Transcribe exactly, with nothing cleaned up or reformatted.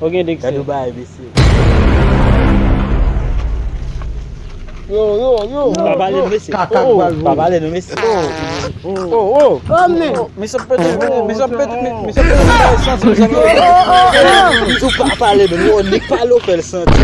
Ou gen dèk Gade se. yon bagay, mesye. Yo, yo, yo. Pa pale nou, mesye. Kaka k bal Pa pale nou, mesye. Oh, oh. Kòmne. Mesye pete, mesye pete, mesye pete, mesye pete, santi, santi. Mesye pa pale nou, yo, nik pale ou fè l santi.